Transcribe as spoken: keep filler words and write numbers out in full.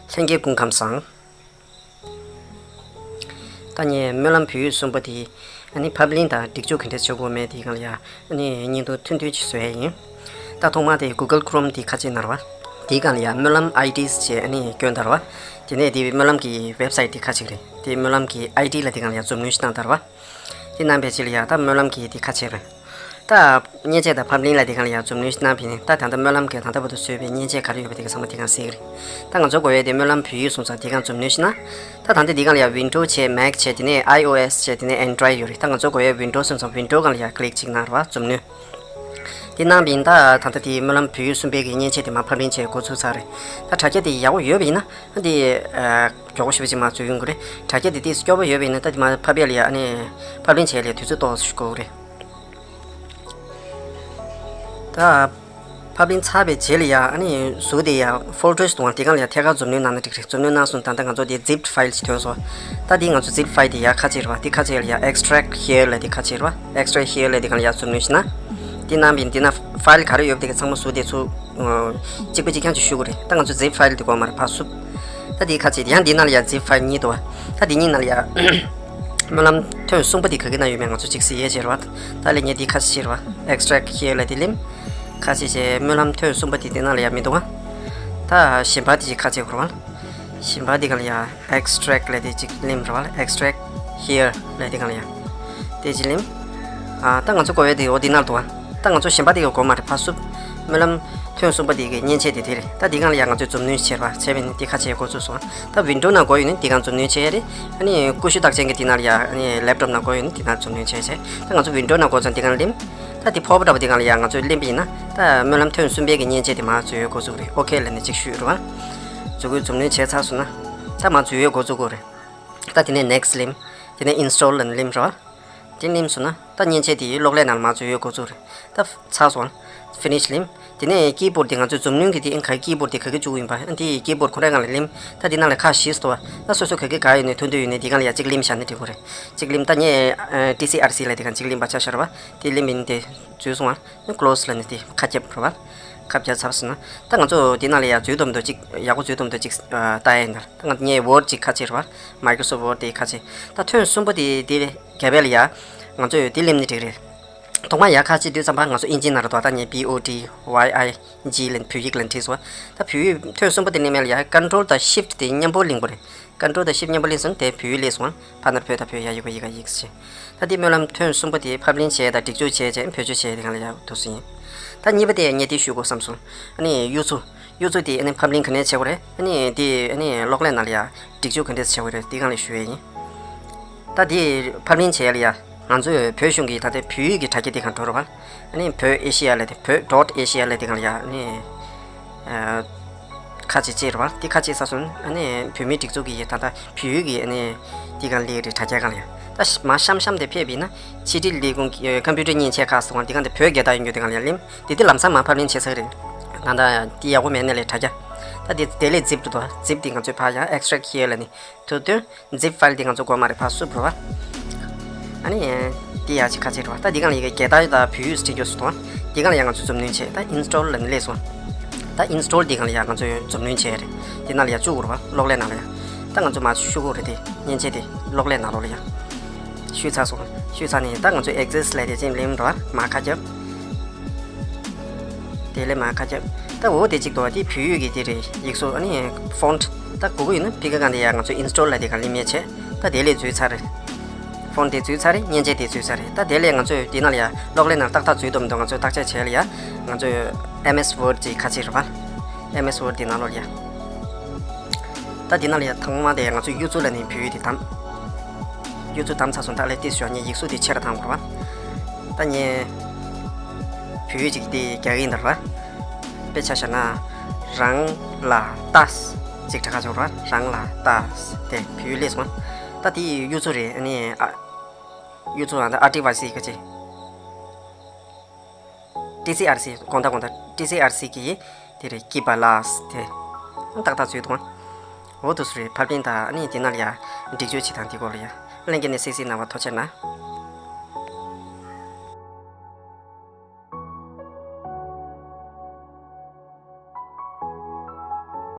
ལྷན་རྒྱས་སྐུ་ཁམས་བཟང་། ད་ངས་སྨོན་ལམ་བོད་ཡིག་གསུམ་པ་དེ་ཨ་ནི་ཕབ་ལེན་དང་སྒྲིག་སྦྱོར་ག་འདྲས་བྱེད་དགོས་མེད་དེའི་སྒང་ལ་ཡ་ཨ་ནི་བརྙན་ཐུང་ཐུང་ཐུང་ཅིག་བཟོ་ཡ་ཡིན། ད་ཐོག་མར་དེ་Google Chrome དེ་ཁ་ཕྱེ་གནང་ར་བ། དེའི་སྒང་ལ་ཡ་སྨོན་ལམ་ཨའི་ཌི་ཟེར་ཨ་ནི་བསྐྱོན་དང་ར་བ། དེ་ནས་དེ་སྨོན་ལམ་གྱི་ཝེབ་སའིཊ་དེ་ཁ་ཕྱེ་གི་རེད། དེ་སྨོན་ལམ་གྱི་ཨའི་ཌི་ལབ་དེ་སྒང་ལ་ཡ་མཛུབ་གནོན་ཞིག་གནང་དང་ར་བ། དེ་གནང་པའི་རྗེས་ལ་ཡ་ད་སྨོན་ལམ་གྱི་དེ་ཁ་ཕྱེ་རེད། ད་མཉེན་ཆས་དང་ཕབ་ལེན་ལབ་དེ་སྒང་ལ་ཡ་མཛུབ་གནོན་ཞིག་གནང་བྱས་ནས་ད་ད་ལྟ་སྨོན་ལམ་གྱིས་ད་ལྟ་བར་དུ་བཟོས་པའི་མཉེན་ཆས་ག་རེ་ཡོད་པ་དེ་ག་ཚང་མ་དེ་སྒང་གཟིགས་ཀྱི་རེད། ད་ང་ཚོ་དགོས་ཡས་དེ་སྨོན་ལམ་བོད་ཡིག་སོང་ཙང་དེ་སྒང་མཛུབ་གནོན་ཞིག་གནང་། ད་ད་ལྟ་དེ་སྒང་ལ་ཡ་Windows བྱས། Mac བྱས། དེ་ནས་iOS བྱས། དེ་ནས་Android ཡོད་རེད། ད་ང་ཚོ་དགོས་ཡས་Windows སོང་ཙང་Windows སྒང་ལ་ཡ་ཀི་ལིག་ཅིག་གནང་ར་བ། མཛུབ་གནོན། དེ་གནང་བྱས་ནས་ད་ད་ལྟ་དེ་སྨོན་ལམ་བོད་ཡིག་གསུམ་པའི་གི་མཉེན་ཆས་དེ་མར་ཕབ་ལེན་བྱས་འགོ་ཚུགས་ཚར་རེད། ད་དྲ་རྒྱ་དེ་ཡག་པོ་ཡོད་པ་ཡིན་ན་ཨ་འདི་ཨ་མགྱོགས་པོ་ཞེ་པོ་ཅིག་མར་འཛུལ་ཡོང་གི་རེད། དྲ་རྒྱ་དེ་ཏོག་ཙམ་སྐྱོ་པོ་ཡོད་པ་ཡིན་ན་ད་དེ་མར་ཕབ་ཡས་ལ་ཡ་ཨ་ནི་ཕབ་ལེན་བྱས་ལ་ཡ་དུས་ཚོད་ཏོག་ཙམ་འགོར་གི་རེད། ད་ཕབ་ལེན་ཚར་བའི་རྗེས་ལ་ཡ་ཨ་ནི་ཟུར་དེ་ཡ་Folders དུ་དེ་སྒང་ལ་ཡ་ཐད་ཀར་མཛུབ་གནོན་གནང་ན་འགྲིག་རེད། མཛུབ་གནོན་གནང་སོང་། ད་ལྟ་ང་ཚོ་དེ་Zipped file ཞིག་ཐོན་སོང་། ད་དེ་ང་ཚོ་Zipped file དེ་ཡ་ཁ་ཕྱེ་ར་བ། དེ་ཁ་ཕྱེ་ལ་ཡ་Extract here ལབ་དེ་ཁ་ཕྱེ་ར་བ། Extract here ལབ་དེ་སྒང་ལ་ཡ་མཛུབ་གནོན་ཞིག་གནང་། དེ་གནང་བྱས་ནས་དེ་ན་file ག་རེ་ཡོད་པ་དེ་ག་ཚང་མ་ཟུར་དེ་ཚུར་གཅིག་པ་གཅིག་རྐྱང་ཅིག་བཤུ་དགོས་རེད། ད་ང་ཚོ་Zip file དེ་དགོས་མ་རེད། ཕར་བསུབ། ད་དེ་ཁ་ཕྱེ། ཡང་དེ་ནང་ལ་ཡ་Zip file གཉིས་འདུག་བ། ད་དེ་གཉིས་ནང་ལ་ཡ་སྨོན་ལམ་ཐོན་གསུམ་པ་དེ་ག་གི་ནང་ཡོད་མེད་ང་ཚོ་གཅིག་གཟིགས་ཡས་བྱས་ར་བ། ད་ལས་ངས་དེ་ཁ་ཕྱེ་ར་བ། Extract here ལབ་དེ་ལེམ། ཁ་ཕྱེ་བྱས་སྨོན་ལམ་ཐོན་གསུམ་པ་དེ་དེ་ནང་ལ་ཡ་མི་འདུག་བ། ད་གཞན་པ་དེ་ཅིག་ཁ་ཕྱེ་དགོས་ར་བ། གཞན་པ་དེ་སྒང་ལ་ཡ་Extract ལབ་དེ་ཅིག་ལེམ་ར་བ། Extract here ལབ་དེ་སྒང་ལ་ཡ་དེ་ཅིག་ལེམ། ཨ་ད་ང་ཚོ་དགོས་ཡས་དེ་འོ་དེ་ནང་འདུག་བ། ད་ང་ཚོ་གཞན་པ་དེ་ག་དགོས་མ་རེད། ཕར་བསུབ། སྨོན་ལམ་ཐོན་གསུམ་པ་དེ་གི་མཉེན་ཆས་དེ་དེ་རེད། ད་དེ་སྒང་ལ་ཡ་ང་ཚོས་མཛུབ་གནོན་བྱས་ར་བ། བྱས་པས་ནི་དེ་ཁ་ཕྱེ་འགོ་ཚུགས་སོང་། ད་Windows ནང་དགོས་ཡོད་ན་དེ་སྒང་མཛུབ་གནོན་བྱས་རེད། ཨ་ནི་ཀུ་ཤུ་རྟགས་ཅན་གྱི་དེ་ནང་ལ་ཡ་ཨ་ནི་Laptop ནང་དགོས་ཡོད་ན་དེ་ནང་མཛུབ་གནོན་བྱས་བྱས། ད་ང་ཚོ་Windows ནང་དགོས་ཙང་དེ་སྒང་ལེམ། ད་དེ་Pop up དེ་སྒང་ལ་ཡ་ང་ཚོས་ལེམ་པ་ཡིན་ན་ད་སྨོན་ལམ་ཐོན་གསུམ་པའི་གི་མཉེན་ཆས་དེ་མར་འཛུལ་འགོ་ཚུགས་རེད། Okay ལབ་ནས་ཅིག་བཤུས་ར་བ། འཛུལ་འགོ་མཛུབ་གནོན་བྱས་ཚར་སོང་ན་ད་མར་འཛུལ་ཡས་འགོ་ཚུགས་དགོས་རེད། ད་དེ་ནས་Next ལེམ། དེ་ནས་Install ལབ་ནས་ལེམ་ར་བ། དེ་ལེམ་སོང་ན་ད་མཉེན་ཆས་དེ་གློག་ཀླད་ནང་ལ་མར་འཛུལ་ཡས་འགོ་ཚུགས་རེད། ད་ཚར་སོང་། Finish ལེམ། དེ་ནས་Keyboard དེ་ང་ཚོའི་མཛུབ་གནོན་གྱི་དེ་ཨང་ག་Keyboard དེ་ག་གི་བཅུག་ཡིན་པ། ཨ་དེ་Keyboard ཁོ་རའི་སྒང་ལ་ལེམ། ད་དེ་ནང་ལ་ཁ་བཞི་ཙམ་འདུག་བ། ད་སོ་སོ་ག་གི་ག་ཡོད་ནས་ཐུག་འདོད་ཡོད་ནས་དེ་སྒང་ལ་ཡ་གཅིག་ལེམ་བཞག་ན་འགྲིག་གི་རེད། གཅིག་ལེམ། ད་ངས་ཨ་TCRC ལབ་དེ་སྒང་གཅིག་ལེམ་པ་ཆ་བཞག་ར་བ། དེ་ལེམ་ཡིན་དེ་འཛུལ་སོང་བ། Close ལབ་ནས་དེ་ཁ་རྒྱབ་ར་བ། ཁ་བརྒྱབ་ཚར་སོང་ན་ད་ང་ཚོ་དེ་ནང་ལ་ཡ་འཛུལ་དོ་མི་འདུག་གཅིག་ཡག་པོ་འཛུལ་དོ་མི་འདུག་གཅིག་ལྟ་ཡ་ཡིན་ད། ད་ང་ངས་Word གཅིག་ཁ་ཕྱེ་ར་བ། Microsoft Word དེ་ཁ་ཕྱེ། ད་ཐོན་གསུམ་པོ་དེ་དེ་བས་རྒྱབ་པ་ལ་ཡ་ང་ཚོས་དེ་ལེམ་ནི་འགྲིག་རེད། ཐོག་མར་ཡར་ཁ་ཕྱེ་དུས་ཙམ་པ་ང་ཚོ་ཨིན་ཇི་ནང་རེད་འདུག་ད་ངས་B O D Y I G ལབ་བོད་ཡིག་ལབ་བྲིས་སོང་། ད་བོད་ཡིག་ཐོན་གསུམ་པོ་དེ་ནས་མེད་ལ་ཡ་Control དང་Shift དེ་མཉམ་པོ་གླེང་དགོས་རེད། Control དང་Shift མཉམ་པོ་གླེང་སོང་དེ་བོད་ཡིག་སླེབས་སོང་། ཕ་ན་རུ་བོད། ད་བོད། ཡ་ཡི་གུ་ཡི་ག་ཡིག་ཟེར། ད་དེ་སྨོན་ལམ་ཐོན་གསུམ་པོ་དེ་ཕབ་ལེན་བྱས་དང་སྒྲིག་སྦྱོར་བྱས་བྱས་བེད་སྤྱོད་བྱས་དེ་སྒང་ལ་ཡ་འདུག་སེ་ཡིན། ད་གཉིས་པ་དེ་ངས་དེ་ཞུ་དགོས་བསམ་སོང་། ཨ་ནི་གཡུ་མཚོ། གཡུ་མཚོ་དེ་ཨ་ནི་ཕབ་ལེན་ག་ནས་བྱེད་དགོས་རེད། ཨ་ནི་དེ་ཨ་ནི་གློག་ཀླད་ནང་ལ་ཡ་སྒྲིག་སྦྱོར་ག་འདྲས་བྱེད་དགོས་རེད་དེ་སྒང་ལ་ཞུ་ཡས་ཡིན། ད་དེ་ཕབ་ལེན་བྱེད་ཡ་ལ་ཡ་ང་ཚོས་བོད་གཞུང་གི་ད་ལྟའི་བོད་ཡིག་གི་དྲ་རྒྱ་དེ་སྒང་འགྲོ་རོགས་བ། ཨ་ནི་བོད་ཨེ་ཤི་ཡ་ལབ་དེ་བོད་dot asia ལབ་དེ་སྒང་ལ་ཡ་ཨ་ནི་ཨ་ཁ་ཅིག་བྱེད་རོགས་བ། དེ་ཁ་ཅིག་ཚར་སོང་། ཨ་ནི་བོད་མིའི་སྒྲིག་འཛུགས་ཀྱི་ད་ལྟ་བོད་ཡིག་གི་ཨ་ནི་དེ་སྒང་སླེབས་རེད། དྲ་རྒྱ་སྒང་ལ་ཡ། ད་མར་གཤམ་གཤམ་དེ་ཕེབས་པ་ཡིན་ན་ཕྱི་དྲིལ་ལས་ཁུངས་ཀྱི་ཀམ་པུ་ཊར་མཉེན་ཆས་ཁག་སོང་བ། དེ་སྒང་དེ་བོད་རྒྱལ་དར་ཡོད་རྒྱུ་དེ་སྒང་ལ་ཡ་ལེམ། དེ་དེ་ལམ་སང་མར་ཕབ་ལེན་བྱེད་ས་རེད། ད་ལྟ་དེ་ཡག་པོ་མེད་ནའི་ལས་དྲ་རྒྱ། ད་དེ་དེ་ལས་Zip འདུག་བ། Zip དེ་ང་ཚོས་ཕར་ཡང་Extract here ལབ་ནས་ཐུག་དུས་Zip file དེ་ང་ཚོ་དགོས་མ་རེད། ཕར་བསུབ་རོགས་བ། ཨ་ནི་དེ་ཡག་ཅིག་ཁ་ཕྱེ་རོགས་བ། ད་དེ་སྒང་ལ་ཡ་གི་རྒྱལ་དར་དང་བོད་ཡིག་བྲིས་རྒྱུ་སུ་དང་དེ་སྒང་ལ་ཡ་ང་ཚོས་མཛུབ་གནོན་བྱས། ད་Install ལབ་ནས་སླེབས་སོང་། ད་Install དེ་སྒང་ལ་ཡ་ང་ཚོས་མཛུབ་གནོན་བྱས་རེད། དེ་ནང་ལ་ཡ་བཅུག་རོགས་བ། གློག་ཀླད་ནང་ལ་ཡ། ད་ང་ཚོ་མར་བཤུ་དགོས་རེད། དེ་མཉེན་ཆས་དེ་གློག་ཀླད་ནང་ལོགས་ལ་ཡ། བཤུས་ཚར་སོང་། བཤུས་ཚར་ནས་ད་ང་ཚོ་Exit ལབ་དེ་ཅིག་ལེམ་རོགས། མར་ཁ་རྒྱབ། དེ་ལས་མར་ཁ་རྒྱབ། ད་འོ་དེ་གཅིག་འདུག་བ། དེ་བོད་ཡིག་གི་དེ་རེད། ཡིག་གཟུགས། ཨ་ནི་Font ད་དགོས་ཀྱི་ཡོད་ན་ཕི་ག་སྒང་དེ་ཡ་ང་ཚོ་Install ལབ་དེ་སྒང་ལེམ་ཡས་བྱས། ད་དེ་ལས་འཛུལ་ཚར་རེད། Font དེ་འཛུལ་ཚར་རེད། མཉེན་ཆས་དེ་འཛུལ་ཚར་རེད། ད་དེ་ལས་ང་ཚོས་དེ་ནང་ལ་ཡ་གློག་ཀླད་ནང་ཏག་ཏག་འཛུལ་འདུག་མི་འདུག་ང་ཚོས་བརྟག་དཔྱད་བྱས་ལ་ཡ་ང་ཚོས་M S Word ཅིག་ཁ་ཕྱེ་རོགས་བ། M S Word དེ་ནང་ལོགས་ལ་ཡ། ད་དེ་ནང་ལ་ཡ་ཐང་མ་དེ་ང་ཚོས་གཡུ་མཚོ་ལབ་ནས་བོད་ཡིག་དེ་བདམས། གཡུ་མཚོ་བདམས་ཚར་སོང་། ད་ལས་ཏིས་ཞོག་ངས་ཡིག་གཟུགས་དེ་ཆེ་རུ་བཏང་དགོས་རེད་བ། ད་ངས་བོད་ཡིག་ཅིག་དེ་རྒྱག་གི་ཡིན་ད་ར་བ། དཔེ་ཆ་བཞག་ན་རང་ལ་ལྟ་ཅིག་གྲགས་ཆོག་ར། རང་ལ་ལྟ་དེ་བོད་ཡིག་སླེབས་སོང་། ད་དེ་གཡུ་མཚོ་རེད། ཨ་ནི་ཨ་གཡུ་མཚོ་ཨ་ད་ཨ་ཏི་ཝ་སི་ག་ཅི། T C R C དགོངས་དག་དགོངས་དག T C R C གི་དེ་རེད། ཀི་པ་ལ་སི་དེ་ཏག་ཏག་བཟོས་འདུག་ཨང་། འོ་དེ་ཚོ་རེད། ཕབ་ལེན་དང་ཨ་ནི་དེ་ནང་ལ་ཡ་སྒྲིག་སྦྱོར་བྱེད་སྟངས་དེ་སྐོར་ལ་ཡ་ལྷན་རྒྱས་ནས་གཟིགས་གཟིགས་གནང་བར་ཐུགས་རྗེ་གནང་།